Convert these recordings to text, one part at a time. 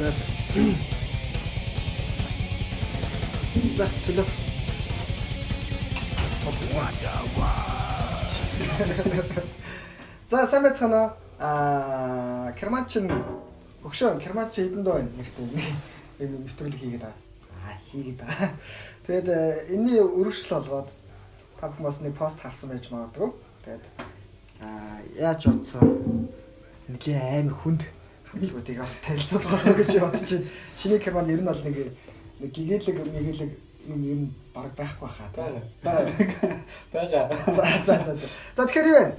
За за. За, төлөө. За, сайн байцгаана уу? Керман чин өгшөө, Керман чи хэдэн дөө байна нэртэй. Энэ нэвтрүүлэг хийгээд байгаа. Хийгээд байгаа. Тэгээд энэний өргөжл олгоод та бүхэн бас нэг пост харсан байж магадгүй. Тэгээд яаж утсан нэг амар хүнд хамтлагуудыг бас танилцуулах гэж бодож байна. Чиний Керман ер нь бол нэг гэгээлэг мэгээлэг юм баг байхгүй хаа. Байгаа. За за за. За тэгэхээр юу вэ?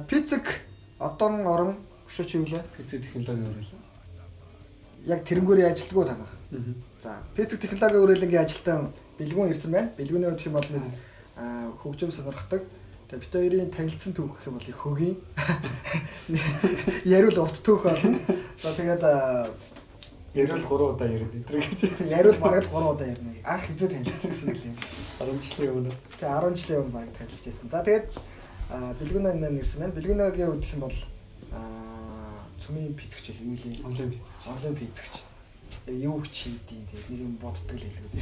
Пицэг одон орон өшөө чи юу лээ? Пицэг технологийн хүрээлэн. Яг тэрнгүүрийн ажилтгуу танах. За, пицэг технологийн хүрээлэнгийн ажилтан Бэлгүүн ирсэн байна. Бэлгүүний хувьд гэх юм бол нэг хөгжим сонирхдаг. Тэгээ бит хоёрын танилцсан түүх гэх юм бол их хөгийн. Яриул урт түүх болно. За тэгээд яриул 3 удаа ярина энэ гэж. Яриул бараг л 3 удаа ярина. Анх хизээ танилцсан гэсэн гэлээ. 10 жилийн өмнө. Тэгээ 10 жилийн өмнө бараг танилцж байсан. За тэгээд Бэлгүүн маань ирсэн байна. Бэлгүүнгийн хувьд гэх юм бол цөмийн пицэгч юу лээ? Онлайн пицэгч. Онлайн пицэгч. Юу ч хийдیں۔ Тэгээд нэг юм боддог л хэлгүүд.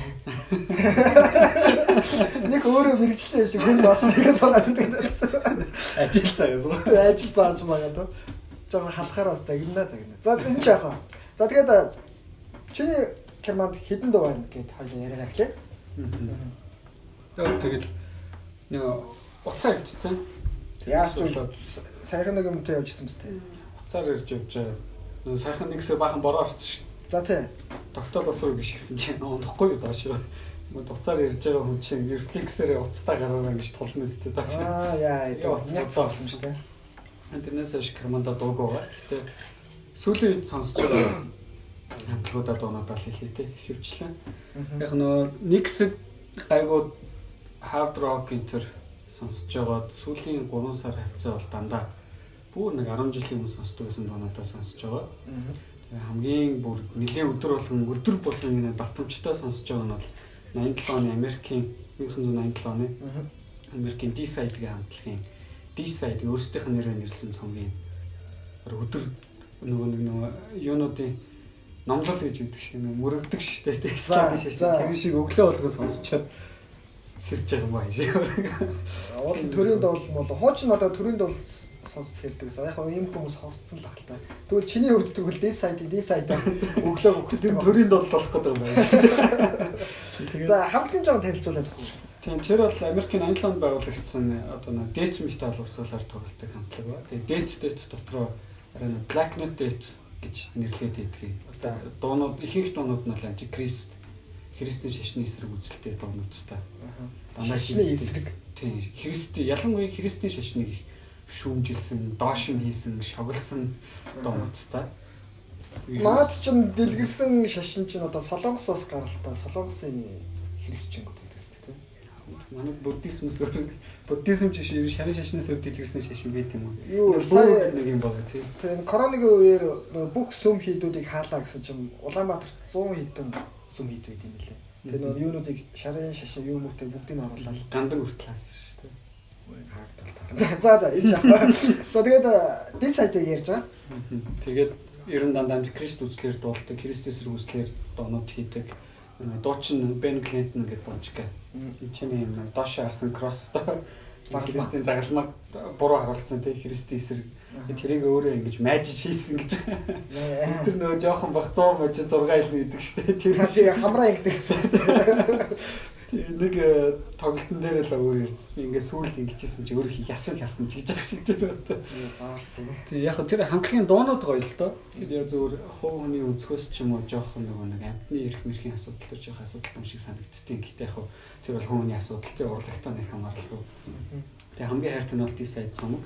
Нэг өөрөө мэрэгчлээ юм шиг хүн доош нэгээ суугаад байдаг гэсэн. Ажил цаагаас. Ажил зааж магадгүй. Жохоо халахаар бас загнаа. За энэ ч яах вэ? За тэгээд чиний Керманд хэдэн дуу байна гэд хоёлаа яриагаа эхлэе. Тэгээд нэг уцаа өвдсөн. Яаж ч саяхан нэг юмтай явж исэн мэт. Уцаар ирж явж байгаа. Саяхан нэгсээ баахан бороо орсон шүү дээ. За тий. Тогтоол ус руу гიშгсэн чинь унахгүй доош. Мөн уцаар ирж байгаа хүн чинь рефлексээрээ уцтаа гараараа гэж тулна өстэй доош. Яа, уцаа болсон шүү дээ. Тэрнээс хойш Керманда дуугүй байгаа. Гэхдээ сүүлийн үед сонсож байгаа хамтлагуудаа дуунуудаа л хэлээ те. Хөвчлэн. Яг нөө нэг хэсэг гайгүй hard rock энэ төр сонсож байгаад сүүлийн 3 сар хавцаа бол дандаа бүр нэг 10 жилийн өмнө сонсдог байсан дуунуудаа сонсож байгаа. Тэгээ хамгийн бүр нэлээд өдөр болгон энэ давтамжтай сонсож байгаа нь бол 87 оны Америкийн 1987 оны Америкийн Deicide гэх хамтлагийн Deicide өөрсдийнх нь нэрээр нэрлсэн цомгийн өдөр нөгөө юунуудын номлол гэж үүдэг шиг нэг мөрөгдөг штэ тийм тэр шиг өглөө болгон сонсчоод сэрж байгаа юм байна шиг. Уул төрийн дуул мол хуучин одоо төрийн дуул сонсч сэрдэг гэсэн. Яг ийм хүмүүс ховцсон л ах л та. Тэгвэл чиний хувьд тэгвэл D-side өглөө өгдөг төрийн дуул болох гэдэг юм байна. За хамтлагийн жоон танилцуулаад өгөх. Тийм тэр бол Америкийн 87 онд байгуулагдсан одоо нэг death metal урсгалаар тоглодог хамтлаг ба. Тэгээ death дотроо арай нэг black note death гэж нэрлээд байдгийг. За дуунууд ихэнх дуунууд нь бол антикрист христийн шашны эсрэг үзэлтэй дуунуудтай. Дандаа христийн эсрэг. Тийм христийн ялангуяа христийн шашныг их шүүмжилсэн, доош нь хийсэн, шоглосон дуунуудтай. Наад чинь дэлгэрсэн шашин чинь одоо Солонгосоос гаралтай Солонгосын христчингүүд гэдэг үстэй тийм. Манай буддизмс өөр буддизм ч биш шарын шашнаас өөр дэлгэрсэн шашин байт юм уу? Юу сая нэг юм байна тийм. Тийм коронагийн үеэр бүх сүм хийдүүдийг хаалаа гэсэн чинь Улаанбаатарт 100 хэдэн сүм хийд байт юм лээ. Тэр нөгөө юунуудыг шарын шашин юу мөтэй бүгдийг нь оруулаад гандан хүртэл хаасан шүү дээ. Хаагдвал. За за энэ яах вэ? За тэгээд Deicide-ыг ярьж байгаа. Тэгээд ер нь дандаа антикрист үзлэр дуулдаг, христ эсрэг үзлэр дуунууд хийдэг. Дуучин Бен Клинтон гэдэг божиг. Энэ чинь юм доош харсан кросстой христийн загалмаг буруу харуулсан тийм христийн эсрэг. Тэрийг өөрөө ингэж майжиж хийсэн гэж. Тэр нөгөө жоохон бах 100 можи 6 илнэ гэдэг шүү дээ. Тэр шиг хамраа ингэдэг гэсэн. Тэр нэг тоглолтын дээр л өөр ирсэн. Би ингээ сүүлд ингэжсэн чи өөрөө ясан ясан ч гэж ах шиг тэр одоо. Заарсан. Тэг яг тэр хамтлагийн дуунууд гоё л доо. Тэгээд яг зөвөр хувь хүний өнцгөөс ч юм уу жоохон нөгөө нэг амтны эрх мэрхийн асуудал төр жоох асуудал юм шиг санагддیں۔ Гэтэ яг тэр бол хүний асуудал тий урлагтай нэг хамааралгүй. Тэг хамгийн хайртай нь бол Deicide цомог.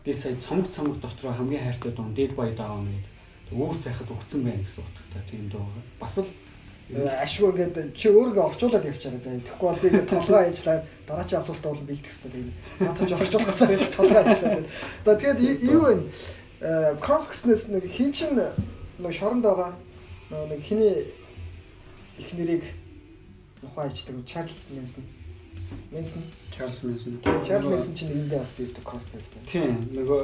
Deicide цомог дотроо хамгийн хайртай дуун Dead by Dawn гэдэг үүр цайхад өгцөн байна гэсэн утгатай тийм дуу. Бас л ашгүй ингээд чи өөрийгөө орчуулад явчаарай заа. Тэгэхгүй бол би ингээд толгой ажиллаад дараачийн асуултаа бол бэлтгэх хэрэгтэй. Тэгээд надад ч орчуулгасаар ингээд толгой ажиллаад. За тэгээд юу вэ? Кросс гэснээс нэг хин чин нэг шоронд байгаа нэг хиний их нэрийг ухаан ичдэг Чарл Мэнсэн. Manson. Charles Manson. Charles Manson чинь эндээ бас юутай cross байсан. Тийм, нөгөө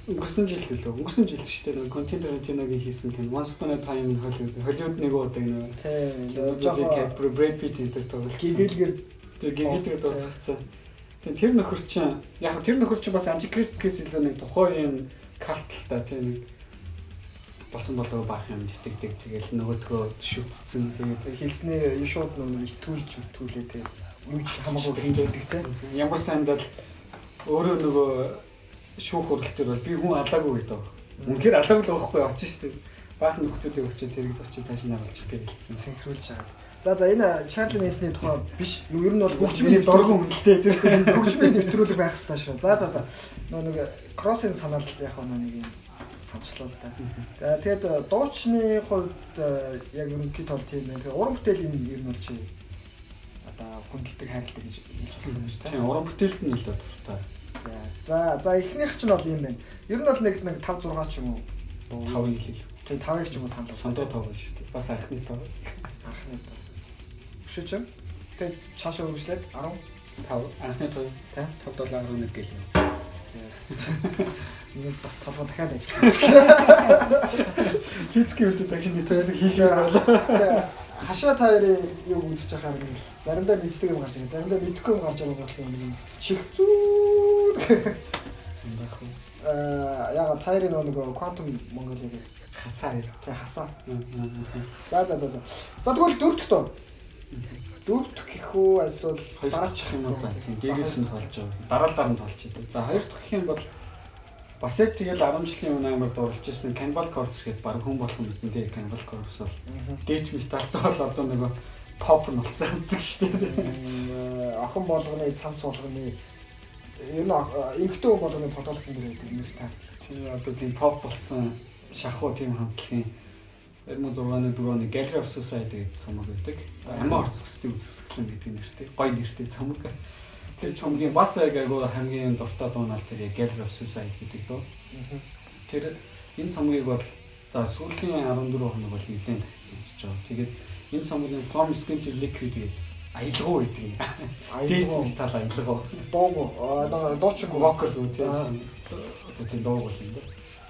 өнгөрсөн жил лөө. Өнгөрсөн жил шүү дээ. Нөгөө Quentin Tarantino-гийн хийсэн кино Once Upon a Time in Hollywood. Hollywood нэг удаа нөгөө. Тийм. Жоохон Brad Pitt энэ төр тоглолцсон. Гэгээлгээр тэгээ гэгээлгээр дуусгацсан. Тийм, тэр нөхөр чинь яг тэр нөхөр чинь бас Antichrist гэхээс илүү нэг тухайн юм калт л та тийм нэг болсон болоо баах юм итгэдэг. Тэгэл нөгөөдгөө шүтцсэн. Тэгээд хэлснээр шууд нөгөө итгүүлж итгүүлээ тийм. Юу ч хамаагүй хийдэг тийм. Ямар сандал өөрөө нөгөө шүүх хурал дээр бол би хүн алаагүй гэдэг. Үнэхээр алаагүй л байхгүй очиж шүү дээ. Баахан нөхдүүдийг очиж тэрэг зочиж цааш нь харуулчих гэж хэлсэн. Синхруулж байгаа. За энэ Чарли Мэнсний тухай биш. Ер нь бол хөгжмийн дургуун хүндтэй тэр хөгжмийн нэвтрүүлэг байх хэрэгтэй шүү. За. Нөгөө нэг кроссing санаал яг нэг юм санчлаа л да. Тэгээд дуучны хувьд яг ерөнхийдөө бол тийм байна. Тэгээд уран бүтээлийн ер нь бол чи одоо хүндэлдэг хайрладаг гэж хэлж болох юм шүү дээ. Тийм, уран бүтээлд нь илүү дуртай. За эхнийх чинь бол юм байна. Ер нь бол нэг 5 6 ч юм уу. 5-ыг хэл. Тийм, 5-ыг ч юм уу санал. Сандуу 5 шүү дээ. Бас анхны 5. Анхны 5. Өшөө ч юм. Тэгээд цаашаа үргэлжлээд 15 анхны 5. 5 7 11 гэлээ. Нэг бас толгой дахиад ажилласан. Хийцгийн үедээ дагш нэг тайлэг хийх юм болоо. Хашаа та хоёрын юу үзэж байхаар нэг л заримдаа мэддэг юм гарч ирээ. Заримдаа мэдэхгүй юм гарч байгаа болохоор нэг юм чих зүү. Зам байх уу? Яга та хоёрын нөгөө Quantum Mongolia гэх хасаа хоёр. Тэг хасаа. За. За тэгвэл дөрөв дэх тоо. Дөрөв дэх гэх үү эсвэл дараачих юм уу? Тийм, дээрээс нь тоолж байгаа. Дараалал нь тоолж идэв. За хоёр дахь гэх юм бол бас яг тэгэл 10 жилийн өмнө амар дурлж ирсэн Cannibal Corpse гэдэг баг хүн болгон мэднэ дээ. Cannibal Corpse бол death metal-тай бол одоо нөгөө pop нь болсон хамтдаг шүү дээ. Охин болгоны, цамц болгоны ер нь эмэгтэй хүн болгоны подолкын дээр байдаг нэр та. Тийм, одоо тийм pop болсон шахуу тийм хамтлагийн 2006 оны 4 оны Gallery of Suicide гэдэг цомог байдаг. Амиа орцгсдын үзэсгэлэн гэдэг нэртэй гоё нэртэй цомог. Тэр цомгийн бас яг айгүй хамгийн дуртай дуу нь тэр Gallery of Suicide гэдэг дуу. Тэр энэ цомгийг бол за сүүлийн 14 хоног бол нэлээд татсан сонсож байгаа. Тэгээд энэ цомгийн From Skin to Liquid гэдэг аялгау гэдэг юм. Death metal аялгау. Дууг дуучин vocal үү тийм. Одоо тийм дууг бол юм да.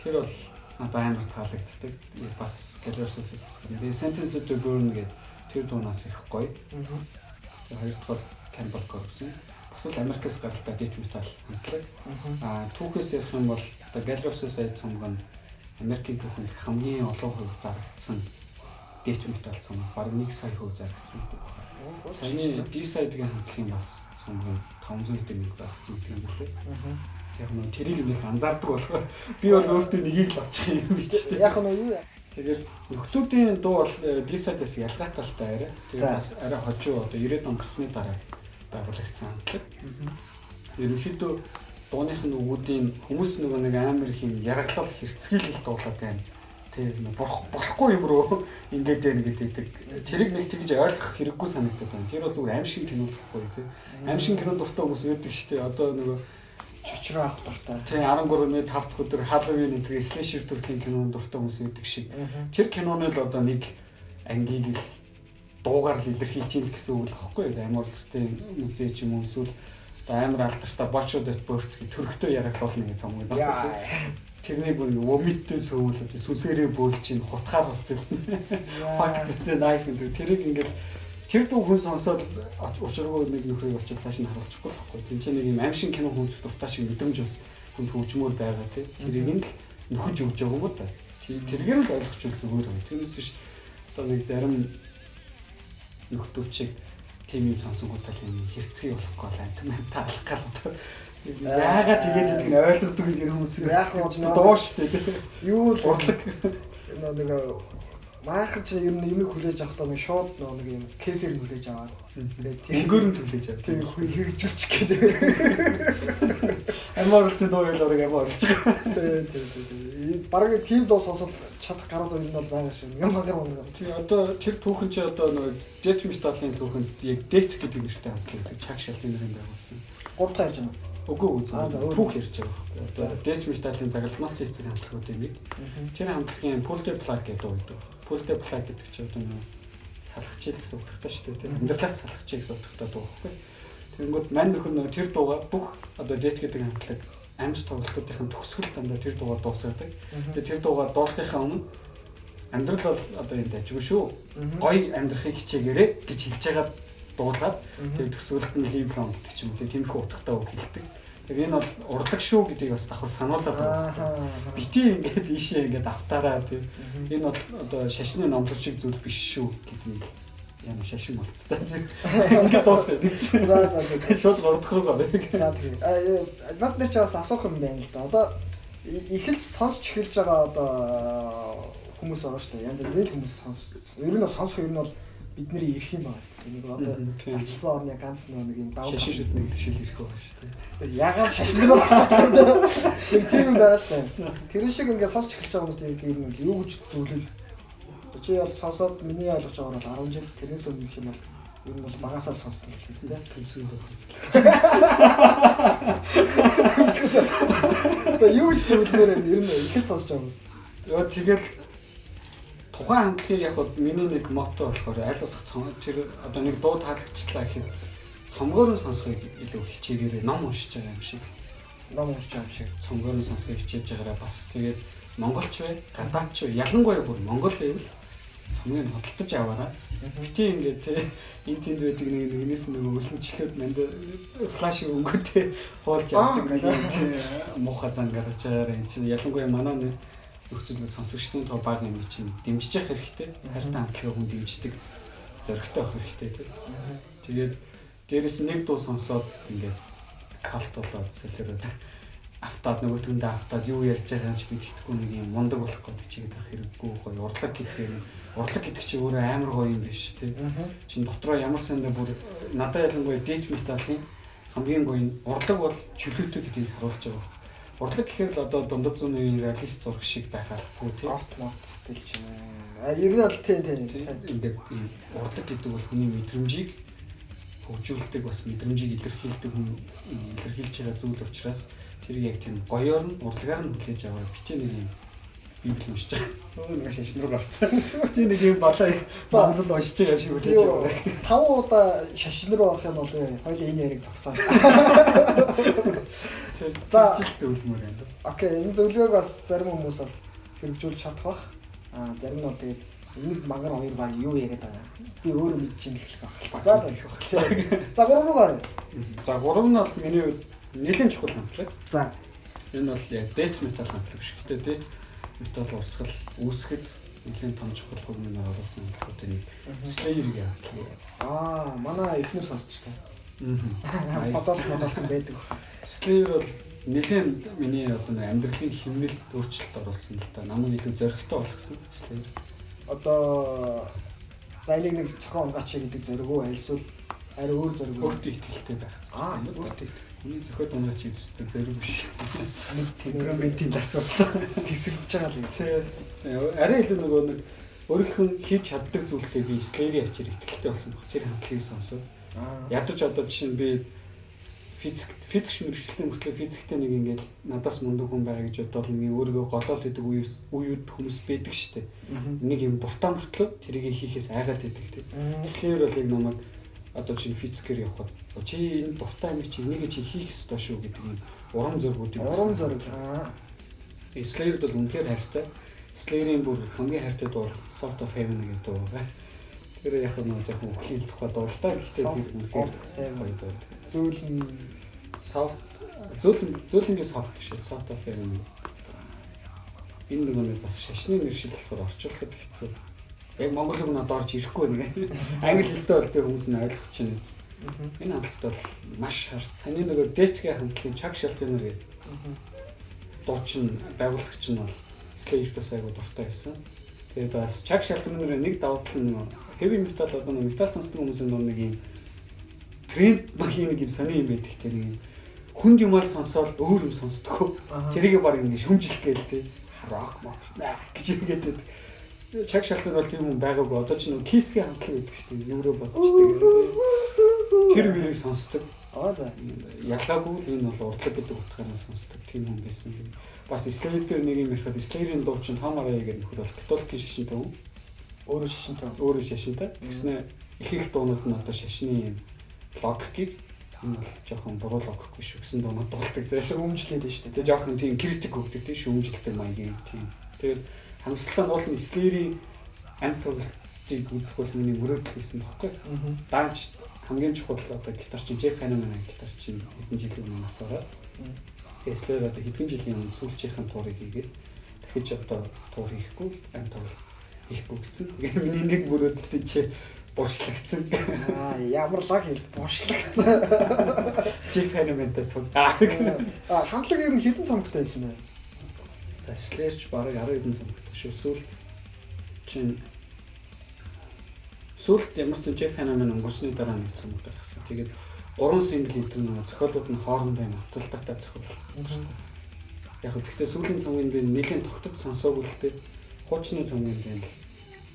Тэр бол надад амар таалагддаг. Бас Gallery of Suicide гэсэн. Тэгээд Sentence to Burn гэдэг тэр дуунаас их гоё. Тэгээд хоёр дахь бол Cannibal Corpse. Бас л Америкаас гаралтай death metal хамтлаг. Түүхээс ярих юм бол одоо Gallery of Suicide цомог нь Америкийн түүхэнд хамгийн олон хувь зарагдсан death metal цомог. Бараг 1 сая хувь зарагдсан гэдэг байна. Саяны Deicide-гийн хамтлагийн бас цомог нь 500 хэдэн мянга зарагдсан гэдэг юм билээ. Яг нөө тэрийг нэг анзаардаг болохоор би бол өөртөө нэгийг л авчих юм биш. Яг нөө юу яа. Тэгээд нөхдүүдийн дуу бол Deicide-аас ялгаатай л та арай. Тэгээд бас арай хожуу одоо 90-ад он гарсны дараа байгуулагдсан хамтлаг. Ерөнхийдөө дууных нь үгүүдийн хүмүүс нөгөө нэг амар их юм яргалал хэрцгийлэл дуулаад байна. Тэр нэг болохгүй юм руу ингээд байна гэдэг. Тэрийг нэг тэгж ойлгох хэрэггүй санагдаад байна. Тэр бол зүгээр аим шиг кино гэхгүй тий. Аим шиг кино дуртай хүмүүс байдаг шүү дээ. Одоо нөгөө чочроо авах дуртай. Тийм 13-ны 5 дахь өдөр Halloween энэ slasher төрлийн кинонд дуртай хүмүүс байдаг шиг. Тэр киноны л одоо нэг ангийг л дуугаар л илэрхийлж ийн гэсэн үг л багхгүй юу? Амар улсын музей ч юм уу эсвэл одоо амар алдартай Butcher at Birth гэх төрхтөө яраглуулна гэж цомог байна. Тэрнийг бүр вомиттэй сөвөл одоо сүнсээрээ бөөлж ин хутгаар болцсон. Fuck with the knife гэдэг. Тэрийг ингээд тэр дуу хүн сонсоод учиргүй нэг нөхрийг очиж цааш нь харуулчихгүй л байхгүй. Тин чинь нэг юм аим шиг кино хүнцэх дуртай шиг мэдрэмж бас хүнд хөгжмөр байгаа тий. Тэрийг нь л нөхөж өгч байгаа юм уу та. Тэргээр л ойлгочих зүгээр байна. Тэрнээс биш одоо нэг зарим нөхдүүд шиг тийм юм сонсонгуудаа л юм хэрцгий болохгүй л амт амт алах гал одоо яагаад тэгээд идэх нь ойлгодог юм хүмүүс яг нь дуу шүү дээ. Юу л урлаг нэг Маахан чи ер нь юмыг хүлээж авахдаа нэг шууд нэг юм кейсээр нь хүлээж аваад тэгээд өнгөөр нь хүлээж аваад тийм хэрэгжүүлчих гэдэг. Амар оролцсон дуу ойлоорыг амар оролж байгаа. Тийм. Бараг тийм дуу сонсол чадах гарууд ер нь бол байгаа шүү. Юм хангар мангар. Тийм одоо тэр түүхэн чи одоо нэг death metal-ын түүхэнд яг death гэдэг нэртэй хамтлаг Чак Шалтын нэрээр байгуулсан. 3 дахь ярьж байна уу? Үгүй түүх ярьж байгаа байхгүй. Одоо death metal-ын загалмаас эцэг хамтлагуудын нэг. Тэр хамтлагийн Pull the Plug гэдэг дуу байдаг. Pull the Plug гэдэг чинь одоо нэг салгачий гэсэн утгатай шүү дээ. Амьдралаас салгачий гэсэн утгатай дуу байхгүй. Тэнгүүд мань нөхөр нөгөө тэр дууга бүх одоо Death гэдэг хамтлаг амж тоглолтуудын төгсгөл дандаа тэр дуугаар дуусгадаг. Тэгээ тэр дуугаар дуулахынхаа өмнө амьдрал бол одоо энэ дажгүй шүү. Гоё амьдрахыг хичээгээрэй гэж хэлж байгаа дуулаад тэгээ төгсгөлд нь live long гэдэг ч юм уу тиймэрхүү утгатай үг хэлдэг. Тэгэхээр энэ бол урлаг шүү гэдгийг бас давхар сануулад байгаа. Бити ингээд ийшээ ингээд автаараа тийм. Энэ бол одоо шашны номлол шиг зүйл биш шүү гэдгийг яна шашин болцсон тийм. Ингээд дуусгая. За за. Шууд 3 дахь руу гаръя. За тэгээ. Над нэр чи бас асуух юм байна л да. Одоо эхэлж сонсч эхэлж байгаа одоо хүмүүс байгаа шүү дээ. Янз янзын хүмүүс сонс. Ер нь сонсох ер нь бол бидний эрх юм байгаа шүү дээ. Нэг одоо ачсан орны ганц нэг юм давуу шашин шүтний гэдэг шиг эрх байгаа шүү дээ. Ягаад шашин руу очсон тийм. Нэг тийм юм байгаа шүү дээ. Тэр шиг ингээд сонсч эхэлж байгаа хүмүүст ер нь юу гэж зөвлөл. Чи бол сонсоод миний ойлгож байгаагаар бол 10 жил тэрнээс өмнөх юм бол ер нь бол багасаа сонссон гэх юм тийм. Төмсгөн байх. За юу гэж зөвлөмөр байна? Ер нь эхэлж сонсож байгаа хүмүүс. Тэгэл тухайн хамтлагийг яг хөө миний нэг мотто болохоор аль болох тэр одоо нэг дуу таалагдчихлаа гэхэд цомгоор нь сонсохыг илүү хичээгээрэй. Ном уншиж байгаа юм шиг. Ном уншиж байгаа юм шиг. Цомгоор нь сонсохыг хичээж байгаараа бас тэгээд монголч бай, гадаадч бай, ялангуяа бүр монгол байвал цомгийг нь хөдөлтөж аваарай. Бити ингээд те энэ тэнд байдаг нэг нэгнээс нэг өлөмчлөөд манд флаш өнгөтэй хуулж авдаг нэг юм муухай зан гаргаж байгаарай. Энэ чинь ялангуяа манай нэг нөхцөл сонсогчдын тоо бага юм чинь дэмжиж явах хэрэгтэй. Хайртай хамтлагаа хүн дэмждэг зоригтой байх хэрэгтэй тий. Тэгээд дээрэс нь нэг дуу сонсоод ингээд калт болоод сэлэрээд автаад нөгөөтгөндөө автаад юу ярьж байгааг ч мэдэхгүй нэг юм мундаг болох гэдэг чигээд байх хэрэггүй гоё урлаг гэдэг юм. Урлаг гэдэг чи өөрөө амар гоё юм биш тий. Чин дотроо ямар сандаа бүр надад ялангуяа death metal-ын хамгийн гоё нь урлаг бол чөлөөтэй гэдгийг харуулж байгаа. Урлаг гэхээр л одоо дундад зууны үеийн реалист зураг шиг байх албагүй тий. Гот мот стил ч юм. А ер нь бол тий тий. Ингээд ийм урлаг гэдэг бол хүний мэдрэмжийг хөгжүүлдэг бас мэдрэмжийг илэрхийлдэг хүн илэрхийлж байгаа зүйл учраас тэр яг тийм гоёор нь урлагаар нь хүлээж аваа бити нэг юм библи уншиж байгаа. Нөгөө нэг шашин руу гарцсан. Бити нэг юм балаа замлал уншиж байгаа юм шиг хүлээж аваа. 5 удаа шашин руу орох юм бол хоёул энэ яриг зогсоо. За зөвлөмөр юм. Окей, энэ зөвлөгөөг бас зарим хүмүүс бол хэрэгжүүлж чадах бах. Аа зарим нь бол тэгээд энийг мангар хоёр баг юу яриад байгаа. Би өөрөө мэдчихээн л гэх байх. За за 3 руу гаръя. За 3 нь бол миний хувьд нэлээд чухал хамтлаг. За энэ бол яг death metal хамтлаг биш. Гэхдээ death metal урсгал үүсгэхэд нэлээд том чухал хөрөнгө оруулсан хамтлагуудын нэг Slayer-ийн хамтлаг. Аа манай эхнэр сонсч та. Подол модол байдаг баг. Slayer бол нэлээд миний одоо нэг амьдралын хэмнэлд өөрчлөлт оруулсан л та. Намайг илүү зоригтой болгосон Slayer. Одоо за энийг нэг зохион унгаач гэдэг зориг уу альсвал арай өөр зориг үү? Өөртөө итгэлтэй байх. Аа өөртөө итгэлтэй. Хүний зохиод унгаач гэдэг чинь зориг биш. Нэг темпераментийн асуудал. Тесэрч байгаа л юм. Тий. Арай илүү нөгөө нэг өөрийнх нь хийж чаддаг зүйлтэй би Slayer-ийн ачаар итгэлтэй болсон баг. Тэр хамтлагийг сонсоод. Ядаж одоо жишээ нь би физик мэргэжилтэн мөртлөө физиктэй нэг ингээд надаас мундаг хүн байгаа гэж бодвол нэг өөрийгөө голоол гэдэг үеүд хүмүүс байдаг шүү дээ. Нэг юм дуртай мөртлөө тэрийг хийхээс айгаад байдаг тийм. Slayer бол яг намайг одоо чи физикээр явхад чи энэ дуртай юм чи энийг чи хийх ёстой шүү гэдэг юм урам зоригуудыг урам зориг. Slayer-д бол үнэхээр хайртай. Slayer-ийн бүр хамгийн хайртай дуу Soft of Heaven гэдэг дуу байгаа. Тэр яг нэг жоохон үхлийн тухай дуу л та. Гэхдээ тэр үнэхээр гоё дуу. Зөөлөн soft зөөлөнгийн soft биш soft of heaven. Энэ нөгөө нэг бас шашны нэр шиг болохоор орчуулахад хэцүү. Яг монгол үг надад орж ирэхгүй байна. Англи хэлтэй бол тэр хүмүүс нь ойлгох чинь биз. Энэ хамтлагт бол маш харт. Таны нөгөө Death-ийн хамтлагийн Chuck Schuldiner гэдэг дуучин байгуулагч нь бол Slayer-т бас айгуу дуртай байсан. Тэгээд бас Chuck Schuldiner-ийн нэг давуу тал нь heavy metal одоо нэг метал сонсдог хүмүүсийн дунд нэг юм тренд маягийн нэг юм сони юм байдаг те нэг юм хүнд юмар сонсоод өөр юм сонсдгоо. Тэрийг баг ингэ шүмжлэх гээл те. Рок мок гэж ингээд байдаг. Chuck Schuldiner бол тийм хүн байгаагүй. Одоо ч нэг Kiss-ийн хамтлаг байдаг шүү дээ. Евро бодчихдаг. Тэр мөрийг сонсдог. Аа за. Ялгаагүй л энэ бол урлаг гэдэг утгаараа сонсдог тийм хүн байсан. Бас Slayer дээр нэг юм ярихад Slayer-ийн дуучин Tom Araya гэдэг нөхөр бол католикийн шашинтай хүн. Өөрөө шашинтай. Өөрөө шашинтай. Тэгснэ их их дуунууд нь одоо шашны юм логикийг Энэ бол жоохон буруу логик биш гэсэн дуунууд дуулдаг зэ. Шүүмжлээд байна шүү дээ. Тэгээ жоохон тийм критик өгдөг тийм шүүмжлэлтэй маягийн тийм. Тэгээд хамсалтай нь уул нь Slayer-ийн амт тоглолтыг үзэх бол миний мөрөөдөл байсан бохоггүй. Даанч хамгийн чухал одоо гитар чинь Jeff Hanneman гитар чинь хэдэн жилийн өмнө нас ороод. Тэгээд Slayer одоо хэдэн жилийн өмнө сүүлчийнхэн туурыг хийгээд дахиж одоо туур хийхгүй амт тоглолт хийхгүй гэсэн. Тэгээ миний нэг мөрөөдөлтөд чи буршлагдсан. Аа ямар лаг хэл буршлагдсан. Jeff Hanneman-тай цуг. Аа хамтлаг ер нь хэдэн цомогтой байсан бэ? За Slayer ч бараг 10 хэдэн цомогтой шүү. Сүүлд чинь сүүлд ямар ч Jeff Hanneman өнгөрсний дараа нэг цомог гаргасан. Тэгээд 3 сингл хийдэг нэг зохиолууд нь хоорондоо юм авцалтаатай зохиол. Яг хөө гэхдээ сүүлийн цомгийг би нэлийн тогтод сонсоогүй л дээ. Хуучны цомгийг би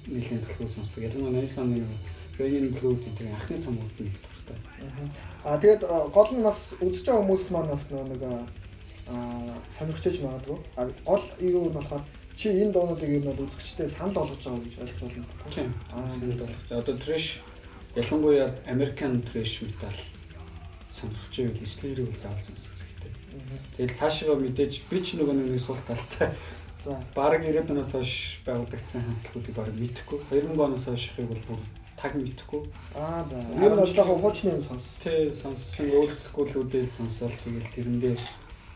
нэлийн төлхөө сонсдог. Ялангуяа 89 оны Rain Blue гэдэг анхны цомгууд нь их дуртай. Аа тэгээд гол нь бас үзэж байгаа хүмүүс маань бас нэг сонирхож магадгүй. А гол юу нь болохоор чи энэ дуунуудыг ер нь бол үзэгчдээ санал болгож байгаа гэж ойлгож байна. Тийм. Санал болгож. Одоо thrash ялангуяа American thrash metal сонирхож байвал Slayer-ийг бол заавал сонсох хэрэгтэй. Тэгээд цаашгаа мэдээж би ч нөгөө нэг сул талтай. За бараг 90-ад оноос хойш байгуулагдсан хамтлагуудыг бараг мэдэхгүй. 2000 оноос хойшхыг бол бүр таг мэдэхгүй. Аа за. Ер нь бол жоохон хуучны юм сонс. Тий, сонссон old school-үүдээ сонсоол тэгэл тэрэн дээр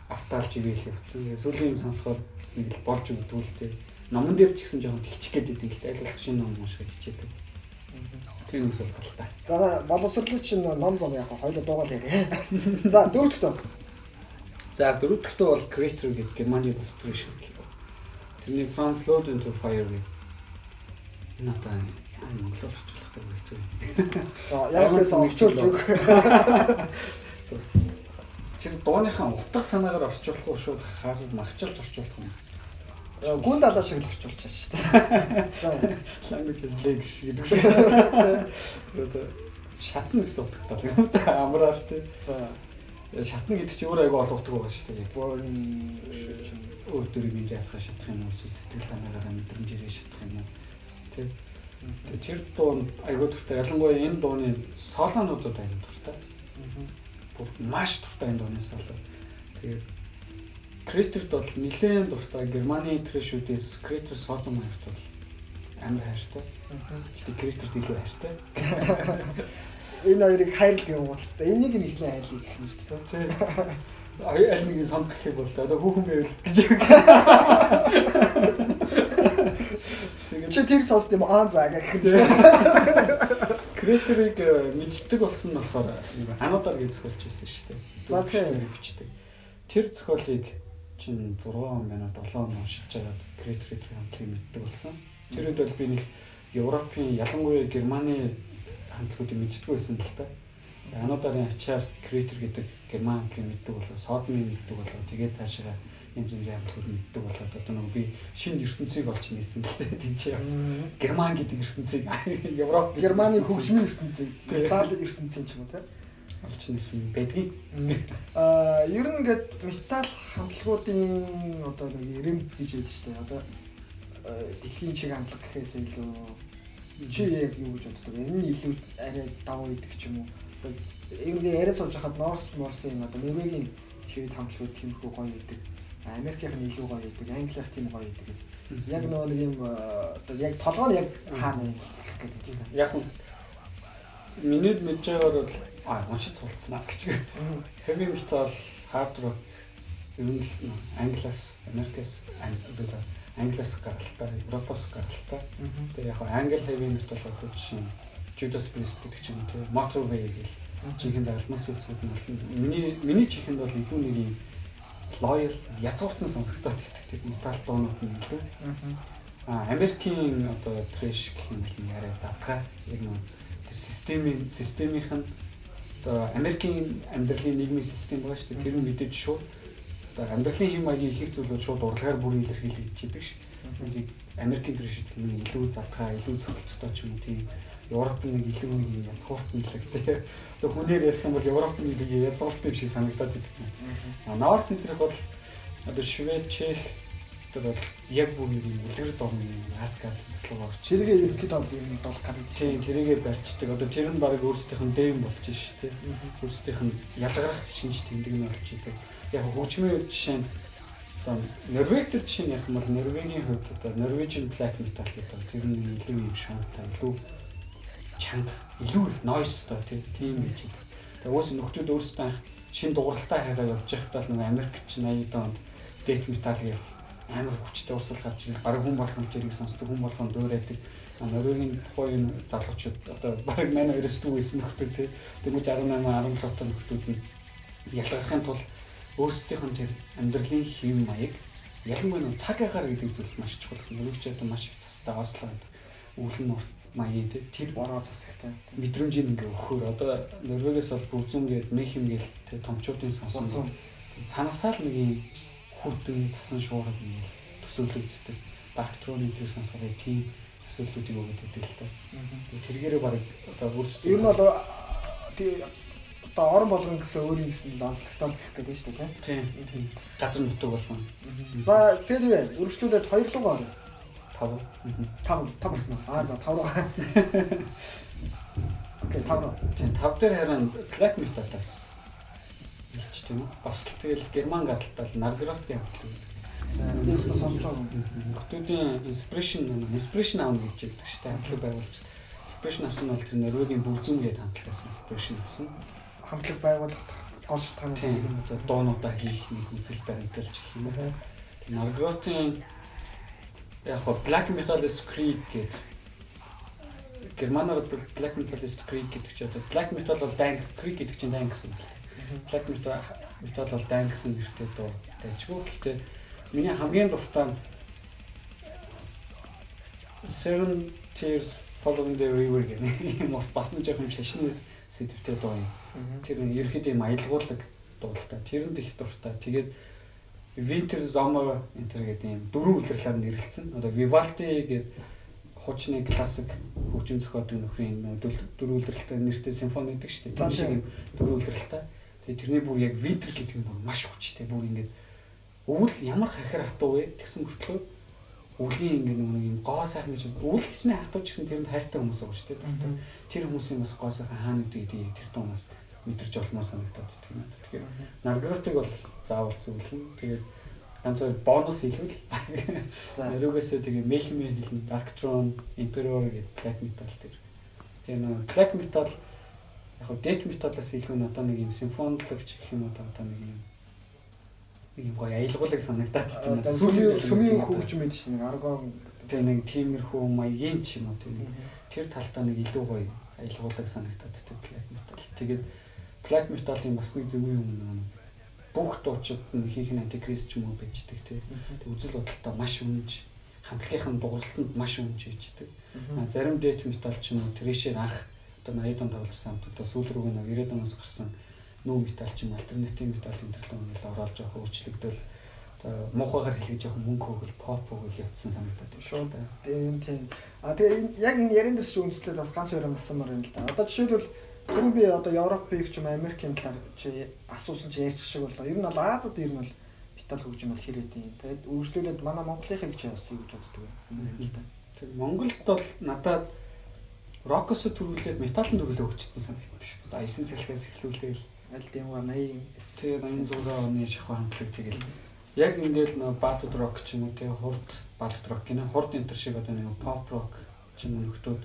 автаалж игээл явцсан. Тэгээ сүүлийн юм сонсохоор нэг л болж өгдөг л тий. Номон дээр ч гэсэн жоохон тэгчих гээд идэв л аль болох шинэ ном уншихыг хичээдэг. Тийм үсэл талтай. За боловсрлын чинь ном зам яах вэ? Хоёулаа дуугаал яриа. За дөрөв дэх дөө. За дөрөв дэх дөө бол Kreator гэдэг Германы бас thrash хамтлаг. Тэрний From Flood into Fire гэдэг. Энэ одоо монголоор орчуулахтай хэцүү. За ямар ч байсан орчуулж өг. Тэр дууныхаа утга санаагаар орчуулах уу шууд хар махчилж орчуулах юм. Гүн далаа шиг л орчуулчихсан шүү дээ. За language is legs гэдэг шиг. Тэр шатна гэсэн утгатай юм да. Амраал тий. За шатна гэдэг чинь өөр айгүй олон утга байгаа шүү дээ. Burn өөр дөрийг нь заасгаа шатах юм уу эсвэл сэтгэл санаагаараа мэдрэмжээрээ шатах юм уу тий. Тэр дуунд айгүй дуртай. Ялангуяа энэ дууны солонуудад айгүй дуртай. Бүр маш дуртай энэ дууны соло. Тэгээд Kreator-д бол нэлээд дуртай. Германы thrash-үүдээс Kreator Sodom хоёрт бол амар хайртай. Гэхдээ Kreator-д илүү хайртай. Энэ хоёрыг хайрлаг юм бол та энийг нь эхлэн хайрлах гэх юм шүү дээ. Аль нэгийг сонгох гэх бол одоо хүүхэн байвал гэж. Тэгээд чи тэр сонсд юм аа за гэх юм шүү. Kreator-ыг мэддэг болсон нь болохоор Анудар гэж зохиолч байсан шүү дээ. За тийм бичдэг. Тэр зохиолыг чинь 6 он байна 7 он уншиж байгаад Kreator хамтлагийг мэддэг болсон. Тэр үед бол би нэг Европын ялангуяа Германы хамтлагуудыг мэддэггүй байсан л та. Ануударын ачаар Kreator гэдэг герман хамтлагийг мэддэг болоо, Sodom-ыг мэддэг болоо, тэгээд цаашаа янз янзын хамтлагууд мэддэг болоод одоо нэг би шинэ ертөнцийг олж нээсэн л дээ. Тинчээ бас герман гэдэг ертөнцийг Европ Германы хөгжмийн ертөнцийг, метал ертөнцийн ч юм уу те олж нээсэн байдгийг. Аа ер нь ингээд метал хамтлагуудын одоо нэг рэмп гэж хэлдэг шүү дээ. Одоо дэлхийн чиг хамтлаг гэхээс илүү чи яг юу гэж боддог вэ? Энэ нь илүү арай давуу идэг ч юм уу? Одоо ер нь яриа сууж хахад Норс Морсын одоо Норвегийн шивэд хамтлагууд тиймэрхүү гоё идэг. Америкийнх нь илүү гоё идэг, Английнх тийм гоё идэг. Яг нөгөө нэг юм одоо яг толгой нь яг хаана юм гэх гэдэг юм. Яг нь миний мэдж байгаагаар бол уншиж суулцсан гэж. Heavy metal, hard rock ер нь л Англиас, Америкаас, Англиас гаралтай, Европоос гаралтай. Тэгээ яг англи heavy metal одоо жишээ нь Judas Priest гэдэг ч юм уу, Motorway гэл жинхэнэ загалмаас цууд нь бол миний чихэнд бол илүү нэг юм loyal язгуурсан сонсогдоод байдаг тийм метал дуунууд нь илүү. Америкийн одоо thrash гэх юм бол арай задгай. Яг нэг тэр системийнх нь одоо Америкийн амьдралын нийгмийн систем байгаа шүү дээ. Тэр нь мэдээж шууд одоо амьдралын хэм маягийн их их зүйлүүд шууд урлагаар бүр илэрхийлэгдэж идэг ш. Тэгээд Америкийн thrash гэх юм илүү задгай, илүү цогцолттой ч юм уу тийм. Европ нэг илүү нэг юм язгууртан л гэх. Одоо хүнээр ярих юм бол Европ нэг язгуурт юм шиг санагдаад байдаг юм. Норс энтерх бол одоо Швед, Чех, Тэр бол яг бүр нэг юм үлгэр дооны Асгард руу орч. Тэргээ ерөнхийдөө бол юм болох гэдэг. Тийм, тэрийгэ барьцдаг. Одоо тэр нь баг өөрсдийнх нь дэм болж ш тэ. Өөрсдийнх нь ялгарах шинж тэмдэг нь болж идэг. Яг хөгжмийн хувьд жишээ нь одоо Норвег төр жишээ нь яг юм бол Норвегийн хувьд одоо Norwegian black metal гэдэг тэр нь илүү юм шуунтай, илүү чанга, илүү noise-той тийм байж идэг. Тэгээ уус нөхдүүд өөрсдөө анх шин дууралтай хайгаа явж байхдаа л нэг Америк ч 80 онд death metal гэх амар хүчтэй урсгал гарч ирэл бараг хүн болгон тэрийг сонсдог, хүн болгон дуурайдаг. Норвегийн тухайн залуучууд одоо бараг манай хоёроос дүү байсан нөхдүүд тий. Дөнгөж 18 17 та нөхдүүд нь ялгархын тулд өөрсдийнх нь тэр амьдралын хэв маяг ялангуяа нэг цаг агаар гэдэг зүйл маш чухал. Норвегч одоо маш их цастай Осло өвлөн урт маягийн тий тэр бороо цасагтай мэдрэмжийг ингээ өгөхөөр одоо Норвегээс бол Burzum гээд Mayhem гээл тий томчуудын сонсон цанаасаа л нэг юм хүтэн цасан шуурал ингээ төсөөлөгддөг. Darkthrone тэр сонсохоор тийм төсөөллүүдийг өгöd байдаг л та. Тэргээрээ бараг одоо өөрсдөө ер нь бол одоо орон болгон гэсэн өөрийн гэсэн л онцлогтой л гэх гэдэг шүү дээ тийм. Тийм. Газар нутаг болгон. За тэгээд юу вэ? Өргөжлүүлээд хоёр руугаа орё. 5. 5 5 болсон уу? Аа за 5 руугаа. Окей 5 руу. Тийм 5 дээр харин black metal-аас хэлж тийм үү? Бас л тэгэл герман гадалтал Nargaroth-гийн хамтлаг. За би өстө сонсож байгаа юм. Нөхдүүдийн inspiration авна гэж ярьдаг шүү дээ. Хамтлаг байгуулж inspiration авсан нь бол тэр Норвегийн Burzum гэдэг хамтлагаас inspiration авсан. Хамтлаг байгуулах гол шалтгаан нь одоо дуунуудаа хийх нэг үзэл баримталж гэх юм уу. Nargaroth-ийн яг хоо Black Metal is Krieg гэдэг германаар Black Metal is Krieg гэдэг чинь одоо Black Metal бол дайн, Krieg гэдэг чинь дайн гэсэн үг л дээ. Black Metal бол дайн гэсэн нэртэй дуу дайжгүй. Гэхдээ миний хамгийн дуртай Seven Tears Following the River гэх юм бас нэг жоохон шашны сэдвтэй дуу юм. Тэр нэг ерөөхдөө юм аялгуулаг дуу л та. Тэрэнд их дуртай. Тэгээд Winter Summer энэ гэдэг юм дөрвөн улирлаар нэрлэлсэн. Одоо Vivaldi гэдэг хуучны классик хөгжим зохиодог нөхрийн дөрвөн улиралтай нэртэй симфони гэдэг шүү дээ. Тэр шиг юм дөрвөн улиралтай. Тэгээд тэрний бүр яг Winter гэдэг нь бүр маш хүчтэй. Бүр ингээд өвөл ямар хахир хатуу вэ тэгсэн мөртлөө өвлийн ингээд нэг юм гоо сайхан гэж өвөл хичнээн хатуу ч гэсэн тэрэнд хайртай хүмүүс байгаа шүү дээ. Тэр хүмүүсийн бас гоо сайхан хаана гэдэг тэр дуунаас мэдэрч олмоор санагдаад байдаг юм. Тэгэхээр Nargaroth-ыг бол заавал зөвлөн. Тэгээд ганц хоёр бонус хэлбэл Норвегээс тэгээ Mayhem хэлнэ, Darkthrone, Emperor гэдэг black metal тэр. Тэгээ нөө black metal яг хөө death metal-аас илүү надад нэг юм симфонологч гэх юм уу одоо нэг юм гоё аялгуулаг санагдаад тийм. Сүүлийн сүмийн хөгжим байдаг шин нэг аргон тэгээ нэг тиймэрхүү маягийн ч юм уу тийм. Тэр талтаа нэг илүү гоё аялгуулаг санагдаад тийм black metal. Тэгээд black metal-ын бас нэг зөв юм нэг бүх дуучид нь ихэнх нь антикрист ч юм уу байждаг тий. Тэг үзэл бодолтой маш үнж хамтлагийнх нь дууралтанд маш үнж байждаг. Зарим death metal ч юм уу thrash-ээр анх одоо 80 онд тоглосон хамт одоо сүүл рүүгээ 90 оноос гарсан nu metal ч юм alternative metal энэ төрлөө ингээл ороод жоох өөрчлөгдөөл одоо муухайгаар хэлэх жоох мөнгө хөөгөл pop хөөгөл явцсан санагдаад байна шүү. Тийм тийм. А тэгээ яг энэ ярин дэс чи үндэслээд бас ганц хоёр юм асуумаар байна л да. Одоо жишээлбэл түрүүн би одоо Европыг ч юм Америкийн талаар чи асуусан чи ярьчих шиг боллоо. Ер нь бол Азад ер нь бол метал хөгжим бол хэр хэдийн. Тэгээд үргэлжлүүлээд манай Монголынхыг чи бас юу гэж боддог вэ? Юм л да. Тэр Монголд бол надад рокос төрүүлээд металын төрүүлээ хөгжсөн санагддаг шүү дээ. Айсан салхиас эхлүүлээл аль дэмга 80 86 оны шахуу хамтлаг тэгэл яг ингээд нөө ballad rock ч юм уу тэгээ хурд ballad rock гинэ хурд энтер шиг одоо нэг pop rock ч юм уу нөхдүүд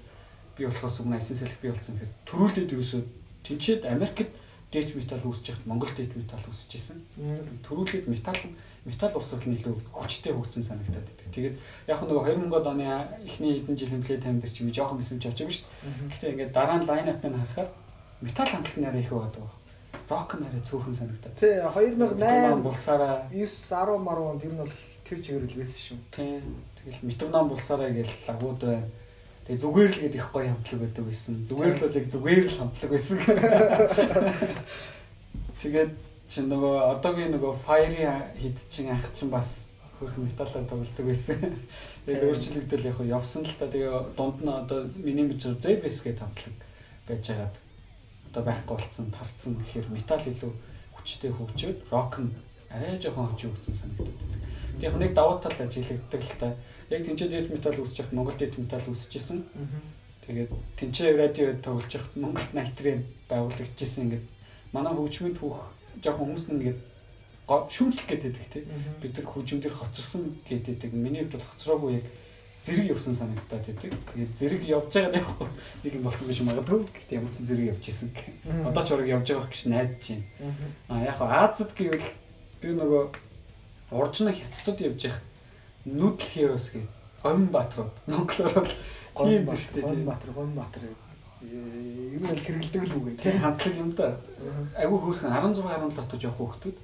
би болохоос өмнө айсан салхи би болсон гэхээр төрүүлээд ерөөсөө тэнцээд Америкт death metal үүсэж байхад Монгол death metal үүсэж исэн. Төрүүлээд метал урсгал нь илүү хүчтэй хөгжсөн санагдаад байдаг. Тэгээд яг нөгөө 2000-ад оны эхний хэдэн жилийн Playtime дээр чи жоохон мэсэмж авч байгаа шүү дээ. Гэхдээ ингээд дараа нь line up-ыг харахаар метал хамтлаг нарай их байгаа даа. Рок нарай цөөхөн санагдаад. Тий 2008 булсараа 9 10 маруу онд ер нь бол тэр чигээр л байсан шүү. Тий. Тэгэл метроном булсараа гэж лагууд байна. Тэгээ зүгээр л гэдэг их гоё хамтлаг байдаг байсан. Зүгээр л бол яг зүгээр л хамтлаг байсан. Тэгээд чи нөгөө одоогийн нөгөө Fire-ийн хэд чин анх чин бас хөрх металлаар тоглодог байсан. Тэгээд өөрчлөгдөл яг явсан л та. Тэгээ дунд нь одоо миний мэдж ZVS гэдэг хамтлаг байж байгаад одоо байхгүй болсон, тарцсан гэхээр металл илүү хүчтэй хөгжөөд рок нь арай жоохон хожиж өгсөн санагдаад байдаг. Яг нэг давуу тал ажиглагддаг л та. Яг тэнцээ death metal үүсэж байхад Монгол death metal үүсэжсэн. Тэгээд тэнцээ радио тоглож байхад Монгол Night байгуулагдчихсэн. Ингээд манай хөгжмийн түүх жоохон хүмүүс нь ингээд шүүмжлэх гэдэг тий. Бид нар хөгжим дээр хоцорсон гэдэг. Миний хувьд бол хоцроогүй, яг зэрэг явсан санагдаад байдаг. Тэгээд зэрэг явж байгаад яг нэг юм болсон биш магадгүй. Гэхдээ ямар ч зэрэг явж исэн. Одоо ч ураг явж байгаа гэж найдаж байна. Аа, яг Азад гэвэл би нөгөө уржна хятадд явж явах Noodle Heroes гэх Гомин Баатар. Монголоор бол тийм нэртэй. Гомин Баатар, Гомин Баатар. Ер нь л хэрэгэлдэг л үг тийм хамтлаг юм да. Айгүй хөөрхөн 16 17 та жоох хүүхдүүд.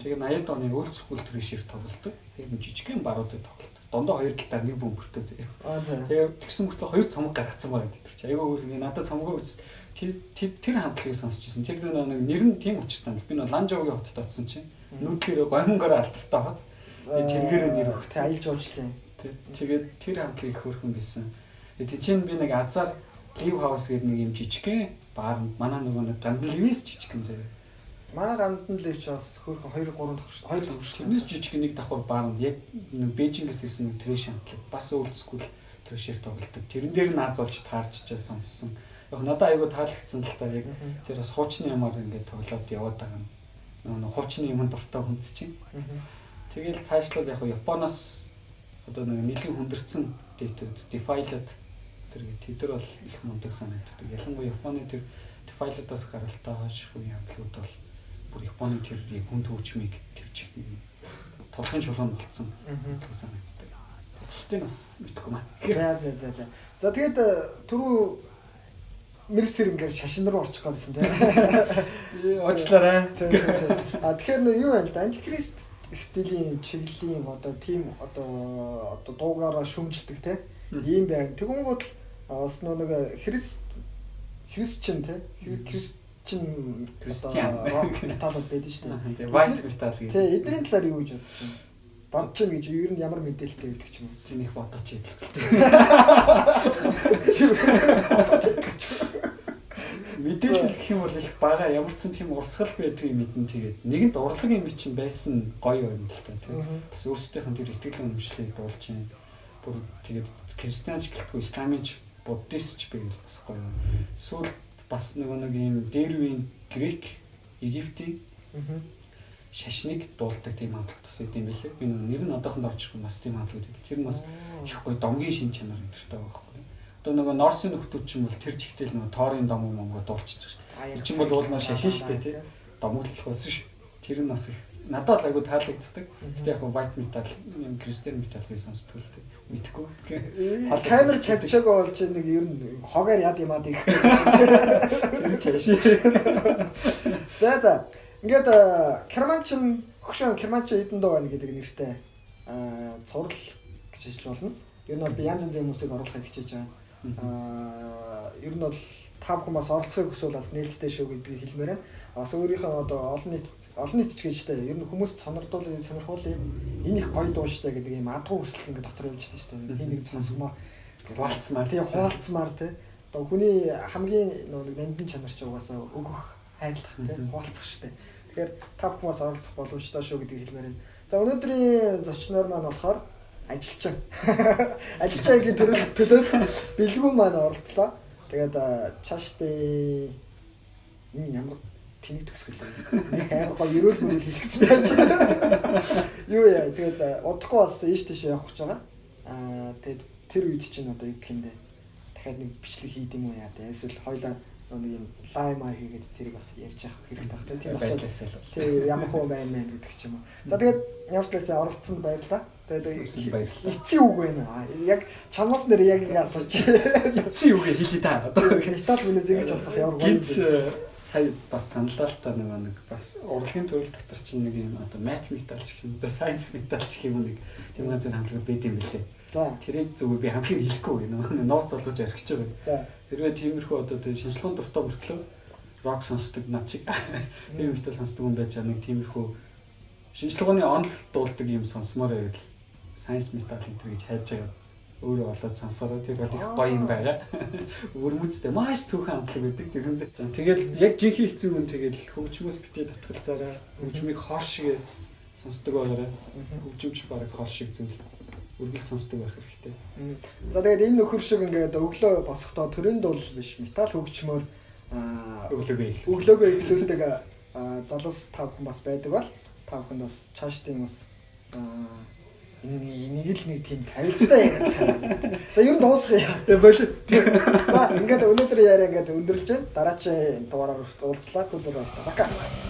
Тэгээ 80-ад оны old school thrash-ээр тоглолдог. Яг жижигхэн баруудад тоглолдог. Дондоо хоёр гитар, нэг бөмбөртэй заяа. Тэгээ тэгсэн мөртлөө хоёр цомог гаргацсан байгаа гэдэг чи. Айгүй хөөрхөн, надад цомгоо үз тэр тэр хамтлагийг сонсч ирсэн. Тэр нэг нэр нь тийм учиртай. Би нэг Ланжоугийн хотод очсон чинь нүүдлэрээ гомонгороо алдартай хот. Тэргээр нэр өгсөн. Аялал жуулчлалын. Тэгээд тэр хамтлаг их хөөрхөн байсан. Тэгээд тийч би нэг азар Live House гэдэг нэг юм жижигхэн баар, манай нөгөө нэг Гандан Левис жижигхэн заяа. Манай Гандан Лев ч бас хөөрхөн 2 3 давхар, 2 давхар. Тэрнээс жижиг нэг давхар баарнд яг нэг Бээжингээс ирсэн нэг thrash хамтлаг бас old school thrash-ээр тоглолдог. Тэрэн дээр нааз болж таарч сонссон. Яг надад айгүй таалагдсан л та, яг тэр бас хуучны юмар ингээд тоглоод яваад байгаа юм. Нөгөө хуучны юмд дуртай хүнд чинь. Тэгэл цаашлаад яг Японоос одоо нэг нэлийн хүндэрсэн death-үүд, Defiled тэр тэд нар бол их мундаг санагддаг. Ялангуяа Японы тэр Defiled-аас гаралтай хойш үеийн хамтлагууд бол бүр Японы тэр яг хүн төвчмийг тэр чиг тулхын чулуун болцсон санагддаг. Бусдыг бас мэдэхгүй маа. За. За, тэгээд түрүү мэрсэр ингээд шашин руу орчих гэсэн тийм. Уучлаарай. А тэгэхээр нөө юу вэ л да, антикрист стилийн чиглэлийн одоо тийм одоо дуугаараа шүмжилдэг те ийм байна. Тэгэнгүүт бас нөө нэг христ христчин те христчин христиан rock metal-ууд байдаг шүү дээ. White metal гэдэг. Тий, эдний талаар юу гэж бодож байна? Бодож байна гэж ер нь ямар мэдээлэлтэй байдаг ч юм уу? Тийм их бодож идэл. Мэдээлэл гэх юм бол их бага, ямар ч тийм урсгал байдгийг мэднэ. Тэгээд нэгэнт урлаг юм чинь байсан гоё юм л та тийм. Бас өөрсдийнх нь тэр итгэл үнэмшлийг дуулж чинь бүр тэгээд христианч гэлтгүй, исламын ч, буддист ч байвал бас гоё. Сүүл бас нөгөө нэг юм дээр үеийн грек, Египтийн шашныг дуулдаг тийм хамтлаг бас байд юм билээ. Би нэр нь одоохонд орчихгүй, бас тийм хамтлаг байдаг. Тэр нь бас их гоё домгийн шин чанар өдөртэй байгаа байхгүй. Одоо нөгөө Норсын нөхдүүд ч юм бол тэр чигтэл нөгөө Торын домог монгоо дуулчихж шүү дээ. Чин бол уул нөө шашин шүү дээ тий. Домоглох байсан шүү. Тэр нь бас их надад л айгу таалагддаг. Гэтэ яг white metal юм христиан metal би сонсдог л дээ. Мэдхгүй. Камер чавчаагүй болж нэг ер нь хогоор яд юмад их. Тэр чашин. За. Ингээд Керманчин хөшөө Керманчин эдэн дуу байна гэдэг нэртэй цуврал гэж хэлж болно. Ер нь бол би янз янзын хүмүүсийг оруулахыг хичээж байгаа. Ер нь бол та бүхэн бас оролцохыг хүсвэл бас нээлттэй шүү гэж би хэлмээр байна. Бас өөрийнхөө одоо олон нийт ч гэж тэ ер нь хүмүүст сонирдуулъя, сонирхуулъя. Энэ их гоё дуу штэ гэдэг ийм адгуу хүсэл ингээд дотор явж штэ. Хин нэг сонсгомоо хуваалцмаар тий, хуваалцмаар тий. Одоо хүний хамгийн нэг нандин чанар чи угаасаа өгөх, хайрлах тий, хуваалцах штэ. Тэгэхээр та бүхэн бас оролцох боломжтой шүү гэдгийг хэлмээр байна. За, өнөөдрийн зочноор маань болохоор ажилчин. Ажилчингийн төлөө бэлгүүн маань оролцлоо. Тэгээд цаашдын энэ ямар тэнэг төгсгөл вэ? Нэг амар гоё ерөөл мөрөл хэлэх гэсэн байж. Юу яа, тэгээд удахгүй бас ийш тийш явах гэж байгаа. Аа, тэгээд тэр үед чинь одоо юу гэх юм бэ? Дахиад нэг бичлэг хийд юм уу яа те. Эсвэл хоёлаа нэг юм лайв маа хийгээд тэрийг бас ярьж явах хэрэгтэй байх те. Тийм байдлаас л. Тий, ямар хуу байна мэн гэдэг ч юм уу. За, тэгээд ямар ч лээсээ оролцсонд баярлалаа. Тэгээд эцсийн үг байна уу? Яг чамаас нэр яг ингэ асууж. Эцсийн үгээ хэлье та. Одоо металл хүнээс ингэж асах ямар гоё. Гинт сая бас саналаа л та, нэг бас урлагийн төрөл дотор чинь нэг юм одоо math metal ч гэх юм да, science metal ч гэх юм, нэг тийм ганц хамтлагууд байд юм билээ. За, тэрийг зүгээр би хамтлагийг хэлэхгүй нөгөө нууц болгож орхиж байгаа. За. Хэрвээ тиймэрхүү одоо тэр шинжилгээнд дуртай мөртлөө рок сонсдог над чиг heavy metal сонсдог хүн байж байгаа, нэг тиймэрхүү шинжилгээний онол дуулдаг юм сонсомоор байвал science metal энэ төр гэж хайж байгаа. Өөрөө олоод сонсороо, тэр бол их гоё юм байгаа. Өвөрмөцтэй маш цөөхөн хамтлаг байдаг тэрэнд. За, тэгэл яг жинхэнэ хэцүү юм, тэгэл хөгжмөөс битээ татгалзаарай. Хөгжмийг хоор шиг Сонсдог байгаарай. Хөгжимч бараг хол шиг зүйл. Үргэлж сонсдог байх хэрэгтэй. За тэгээд энэ нөхөр шиг ингээд өглөө босохдоо төрийн дул биш металл хөгжмөөр өглөөгөө өглөөгөө эхлүүлдэг залуус та бүхэн бас байдаг бол та бүхэнд бас чаашдын бас энийг л нэг тийм тавилттай яриад санаа. За ер нь дуусгая. Болоо. За ингээд өнөөдөр яриа ингээд өндөрлж байна. Дараачийн дугаараар уулзлаа. Түр зур баярлалаа. Пока.